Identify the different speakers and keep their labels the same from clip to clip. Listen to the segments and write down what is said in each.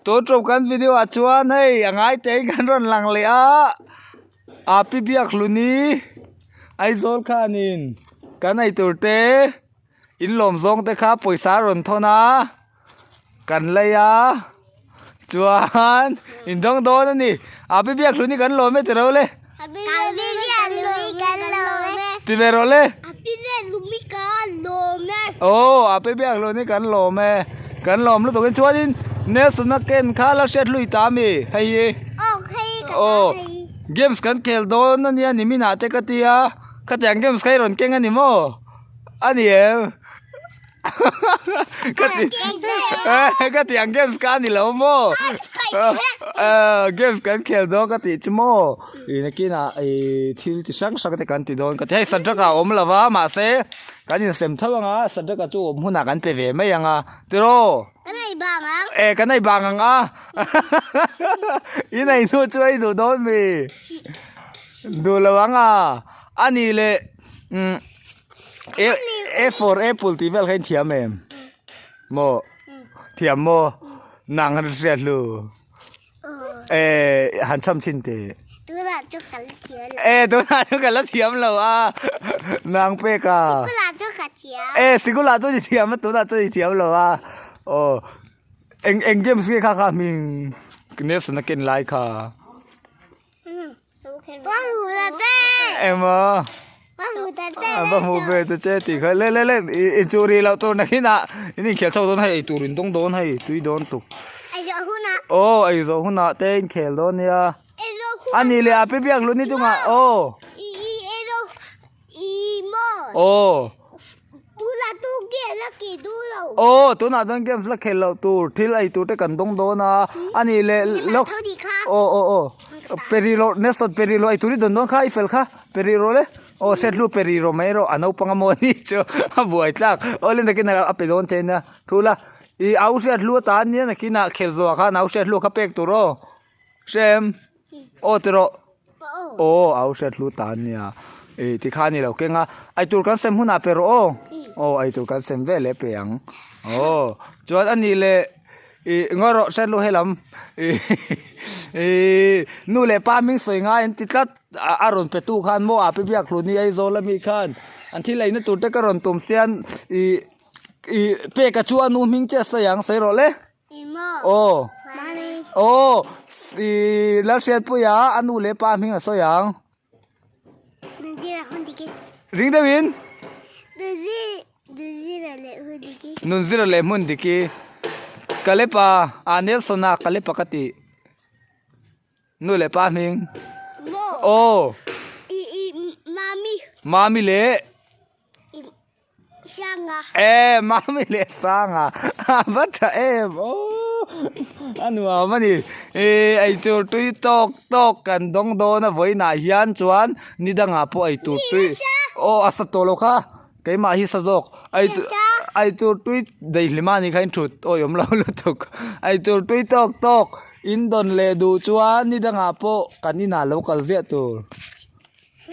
Speaker 1: Tun tum kan video ah chuan hei a ngai te in kan rawn lang leh a a pi biak hluni Aizawl khanin kan eitur te in lawm zawng te kha pawisa a rawn thawn a kan lei a chuan in dawng dawn a ni a pi biak hluni kan lawm e ti ro le ti ve rawh le aw a pi biak hluni kan lawm e kan lawm lutuk in chuanin Nelson a ken kha la hriat hlui ta ami hei hi aw games kan khel dawn ania nimin ah te ka tia khatiang games kha i rawn keng ani maw a ni em Ka ti ang games ka ni lo maw games kan khel dawn ka tih chu maw ih nakinah ih thil chi hrang hrang te kan ti dawn ka ti hei sadraka a awm lo va mahse kan insem tho ang a sadraka chu awm hunah kan pe ve mai ang a tiraw e kan ei bang ang a i nei hnu chu ei duh dawn mi duh lo ang a a nih leh umm. A A for apple tih vel kha in thiam em maw thiam maw nang han hriat hlu e han cham chin teh
Speaker 2: tunah chu ka la thiam lo
Speaker 1: e tunah chu ka la thiam lo a nang pek a
Speaker 2: sikula chu ka thiam
Speaker 1: e sikula chu i thiam a tunah chu i thiam lo a aw eng eng games nge kha kha hming Nelson a ken lai kha. Emaw va hmu ve ta che tih kha le le le in chu ri loh tur nakin ah in inkhel chho dawn hei eitur in dawng dawn hei tui dawn tuk aw ei zawh hunah te inkhel dawn nia a nih leh a pi biak lut ni chungah aw Aw. Aw tunah chuan games la khel loh tur thil ei tur te kan dawng dawn a a nih leh lawk aw aw aw peri rawh Nelson peri rawh ei tur i dawn dawn kha i fel kha peri rawh le aw hriat hlu peri rawh mai rawh a naupang a maw ni chu a buai tlak aw le nakin a pe dawn che nia thu la i au hriat hlu atan nia nakinah khel zawh khan au hriat hlu kha pek tur aw hrem. Aw ti rawh. Aw au hriat hlu ta ania. E ti kha ani lo keng a. Ei tur kan sem hunah pe rawh aw. Aw ei tur kan sem vel e pe ang. Aw chuan ani leh i ngaw rawh hriat hlu helam i nu leh pa hming sawi ngai an ti tlat a rawn pe tu khan maw a pi biak hlu ni Aizawl ami khan an thil eina tur te ka rawn tum sian i i peka chu a nu hming che a sawi ang sawi rawh le. Aw aw ih Lalhriatpuia a nu leh pa hming a sawi ang. Ring deuhin. Nunzira leh hmun diki. Kalepa ah Nelson-a Kalepa ka tih. Nu leh pa hming. Aw. Mami leh.
Speaker 2: Sanga.
Speaker 1: E mami leh Sanga a va tha em aw a nuam a ni e eitur tui tawk tawk kan dawng dawn a vawiinah hian chuan ni dangah pawh eitur tui aw a sa tawh lo kha keimah hi sa zawk eitur tui daihlim a ni kha in thut awih awm lo lutuk eitur tui tawk tawk in dawn leh duh chuan ni dangah pawh kan inah lo kal ziah tur.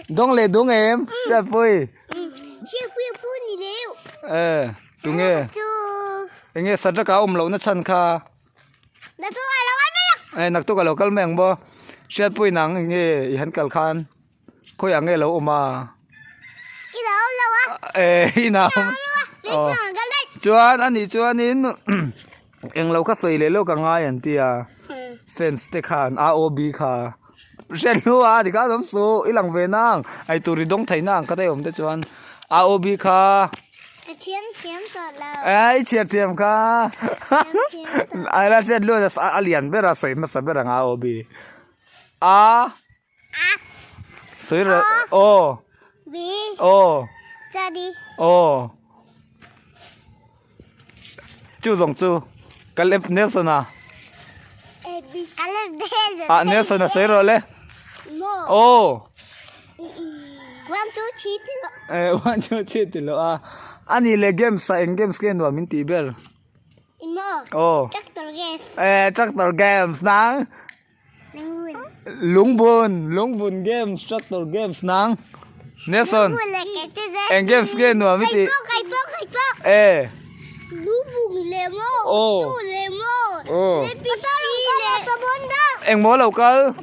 Speaker 1: Dawng leh dung em Hriatpui.
Speaker 2: Hriatpui a pu ni leu.
Speaker 1: E tunge. Enge Sadraka awm lohna chhan kha.
Speaker 2: Naktuk a lo kal mai ang.
Speaker 1: E naktuk a lo kal mai ang maw. Hriatpui nang enge i han kal khan khawiah nge lo awm a.
Speaker 2: I lo awm lo a.
Speaker 1: E i na awm. Chuan ani chuanin englo kha sawi leh lawk a ngai an tia. Fans te khan AOB kha. Hriat hnu a tikhan awm suh i lang ve nang ei tur i dawng thei nang ka awm te chuan AOB kha
Speaker 2: Ka thiam thiam tawh lo.
Speaker 1: E i chhiar thiam kha a la hriat luat a lian ber a sawi hmasa ber ang AOB A sawi rawh aw
Speaker 2: B
Speaker 1: aw
Speaker 2: C D
Speaker 1: aw Chu zawng chu Caleb Nelson a. Ah Nelson a sawi rawh le. Aw.
Speaker 2: One two three ti lo.
Speaker 1: Eh one two three ti lo a. Ani le games a eng games nge nuam in tih ber? Aw.
Speaker 2: Tractor games.
Speaker 1: Eh tractor games nang. Lungbun lungbun games tractor games nang Nelson eng games nge nuam i tih
Speaker 2: Kai pawh kai pawh kai pawh
Speaker 1: e
Speaker 2: Lungbun leh maw
Speaker 1: Aw
Speaker 2: tu leh maw.
Speaker 1: Aw. Engmaw lo kal?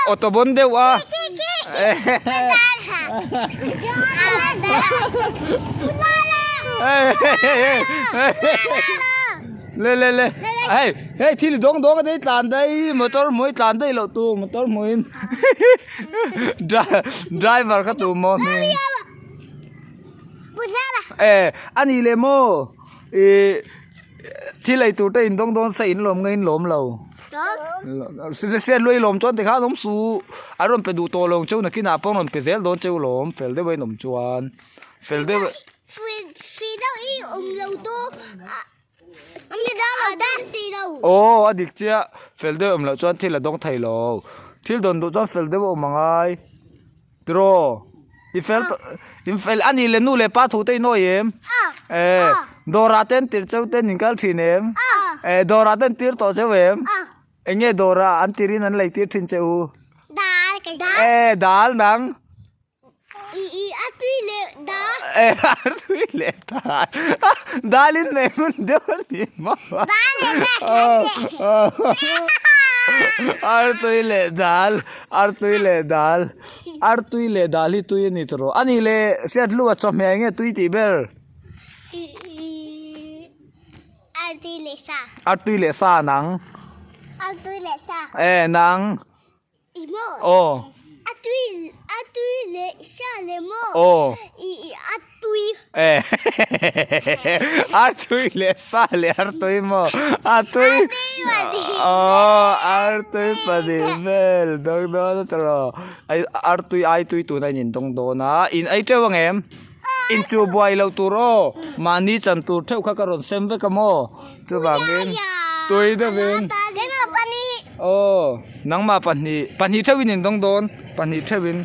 Speaker 1: Auto bon deuh a. Le le le hei hei thil dawng dawng a dei tlan daih motor hmui tlan daih loh tur motor hmuin driver kha tu maw hming e a ni leh maw ih thil ei tur te in dawng dawn se in lawm nge in lawm lo hriat luai lawm chuan tikhan awm suh an rawn pe duh tawh lo ang cheu nakinah pawh an rawn pe zel dawn cheu lawm fel deuh a in awm chuan fel deuh Aw a dik chiah fel deuh awm loh chuan thil a dawng thei lo thil dawn duh chuan fel deuh a awm angai tiraw i fel tawh in fel a nih leh nu leh pa thu te in awi em e dawrah te an tir cheu ten in kal thin em e dawrah te an tir tawh cheu em eng nge dawrah an tirin an lei tir thin che u e dal nang.
Speaker 2: I i a tui leh da.
Speaker 1: E a tui leh da. Dal in nei hun deuh a ni maw.
Speaker 2: Dal leh da.
Speaker 1: Ar tui leh dal, ar tui leh dal, ar tui leh dal hi tui a ni tawh rawh. A nih leh hriat lu a chawhmeh eng nge tui tih ber?
Speaker 2: I i ar tui leh sa.
Speaker 1: Ar tui leh sa nang.
Speaker 2: Ar tui leh sa.
Speaker 1: E nang.
Speaker 2: I maw?
Speaker 1: Aw.
Speaker 2: A tui a tui leh sa leh maw?
Speaker 1: Aw.
Speaker 2: I i a tui.
Speaker 1: E a tui leh sa leh ar tui maw? A tui. Aw ar tui pahnih vel dawng dawn a tawh. Ai ar tui ai tui tuna in indawng dawn a in ei teuh ang em? In chu buai loh tur aw mahni chan tur theuh kha ka rawn sem vek a maw? Chuvangin tui deuhin aw nangmah pahnih pahnih theuhin in dawng dawn pahnih theuhin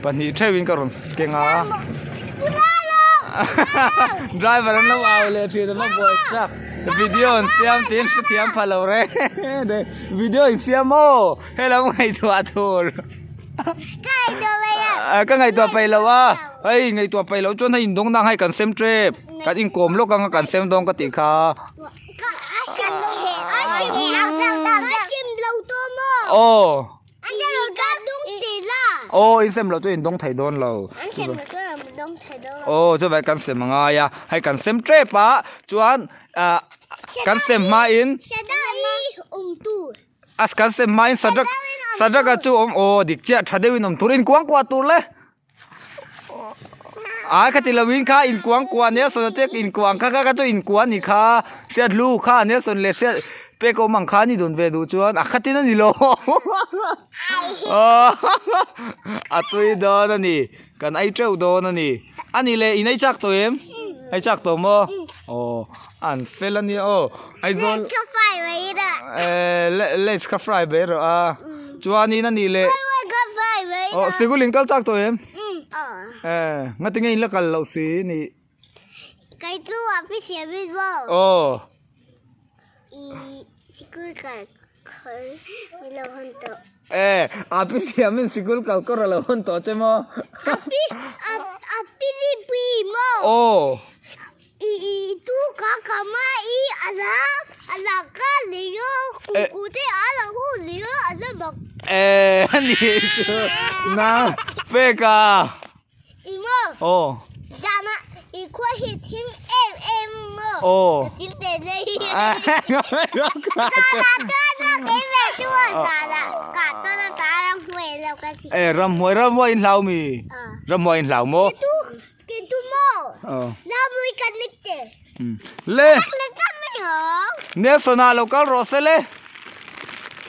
Speaker 1: pahnih theuhin ka rawn keng a driver an lo au leh thin a va buai chak video an siam tiin hrethiam pha lo reng video in siam aw helam ngaihtuah tur ka ngaihtuah peih lo a hei ngaihtuah peih loh chuan hei indawng nang hei kan sem tep. Kan inkawm lawk anga kan sem dawn ka tih kha. Aw. Aw in sem loh chu in dawng thei dawn lo. Aw chuvai kan sem angai a hei kan sem tep a chuan ah kan sem hmain a kan sem hmain sadrak sadraka chu awm aw dik chiah tha deuhin awm tur inkuang kuah tur le. Ai kha ti lo in kha inkuang kuah Nelson a te inkuang kha kha chu inkuah a ni kha hriat hlu kha Nelson leh hriat pek awm ang kha a ni dun ve duh chuan a khatin a ni lo a tui dawn a ni kan ei teuh dawn a ni a ni leh in ei chak tawh em ei chak tawh maw aw an fel a nia aw Aizawl eh lays kha fry mai rawh a chuanin a nih leh aw sikul in kal chak tawh em eh ngatinge in la kal loh si nih aw eh a pi siamin sikul kal kawr a lo hawn tawh che maw aw. Eh ani chu na pek a aw aw eh ramhuai ramhuai in hlau mi ramhuai in hlau maw. Le Nelson-a lo kal rawh se le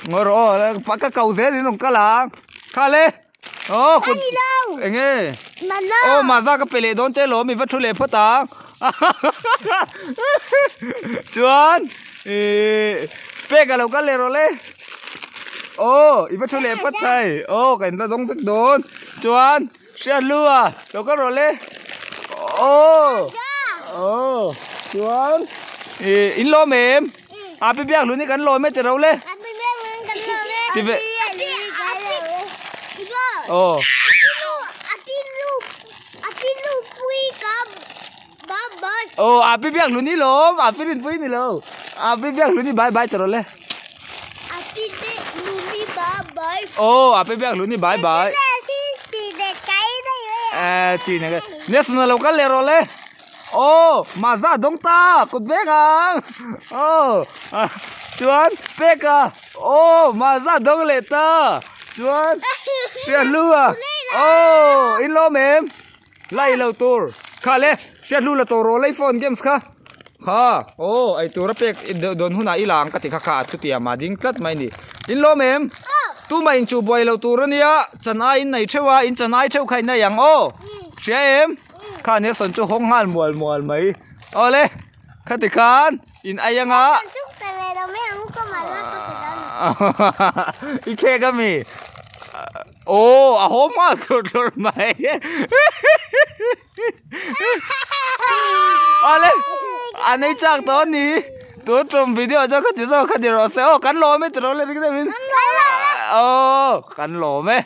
Speaker 1: ngawi rawh aw pa ka ko zel in rawn kal ang kha le aw kut eng nge aw maza ka pe leh dawn che lawm i va thu leh phawt ang chuan ihh pek a lo kal leh rawh le aw i va thu leh phawt thei aw ka in la dawng vek dawn chuan. Hriat lu a lo kal rawh le aw aw chuan ih in lawm em a pi biak lu ni kan lawm e ti ro le ti ve aw aw a pi biak lu ni lawm a pi rinpui ni lo. A pi biak hluni bye bye tawh rawh le.
Speaker 2: A pi biak hluni bye bye.
Speaker 1: Aw a pi biak hluni bye bye. Eh chi ne ke. Nelson a lo kal leh rawh le. Aw mahza dawng ta kut vek ang. Aw chuan peka aw mahza dawng leh ta chuan hriat hlu a aw in lawm em. Lai lo tur kha le hriat hlu la tawh rawh lei phone games kha kha aw ei tur a pek dawn hunah i lang ka ti kha kha a chutiang mah ding tlat mai a ni in lawm em tumah in chuh buai lo tur ania chan ai in nei theuh a in chan ai theuh kha in nei ang aw hria em kha Nelson chu hawng nghal mual mual mai awle khati khan in ai anga i khek ami. Aw a haw hma thlur thlur mai Awle a nei chak tawh a ni tun tum video chuan kha ti zawk kha ti rawh se aw kan lawm e ti rawh le ring deuhin aw kan lawm e.